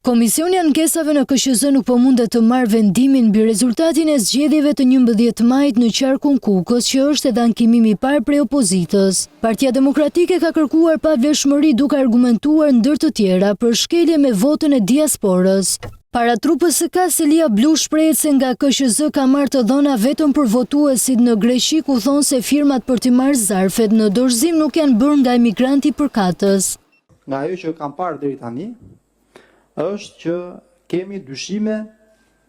Komisioni i Ankesave në KQZ nuk po mundet të marrë vendimin mbi rezultatin e zgjedhjeve të 11 majit në qarkun Kukës, që është edhe ankimimi i parë prej opozitës. Partia Demokratike ka kërkuar pavlefshmëri duke argumentuar ndër të tjera për shkelje me votën e diasporës. Para trupës së KAS selia blu shprehet se nga KQZ ka marrë të dhëna vetëm për votuesit në Greqi ku thonë se firmat për t'i marrë zarfet në dorëzim nuk janë bërë nga emigranti përkatës. Nga ajo që kam parë deri tani, është që kemi dyshime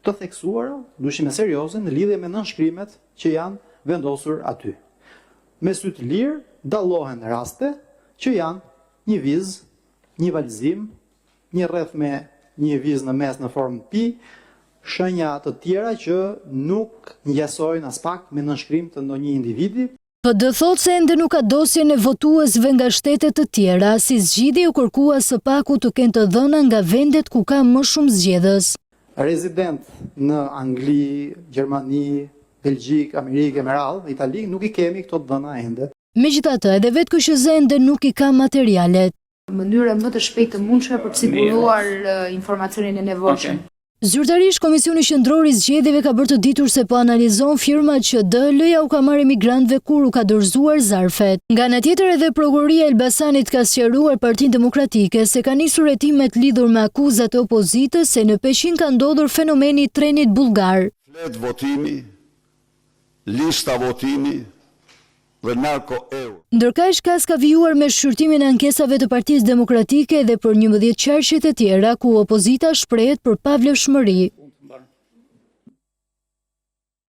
të theksuara, dyshime serioze në lidhje me nënshkrimet që janë vendosur aty. Me sy të lirë dallohen raste që janë një vizë, një valëzim, një rreth me një vizë në mes në formë pi, shenja të tjera që nuk ngjasojnë aspak me nënshkrim të ndonjë individi. PD thotë se ende nuk ka dosjen e votuesve nga shtete të tjera, si zgjidhje u kërkua së paku të kenë të dhëna nga vendet ku ka më shumë zgjedhës. Rezident në Angli, Gjermani, Belgjikë, Amerikë e me radhë, Itali, nuk i kemi këto të dhëna ende. Megjithatë, edhe vetë KQZ ende nuk i ka materialet. Mënyrën më të shpejtë të mundshme për të siguruar informacionin e nevojshëm. Zyrtarisht, Komisioni Qendror i Zgjedhjeve ka bërë të ditur se po analizon firmat që DHL-ja u ka marrë emigrantëve kur u ka dorëzuar zarfet. Nga ana tjetër edhe Prokuroria e Elbasanit ka sqaruar Partinë Demokratike se ka nisur hetimet lidhur me akuzat e opozitës se në Peqin ka ndodhur fenomeni i trenit bullgar. Fletë votimi, lista votimi dhe narko euro. Ndërkaq, KAS ka vijuar me shqyrtimin e ankesave të Partisë Demokratike edhe për 11 qarqet e tjera ku opozita shprehet për pavlefshmëri.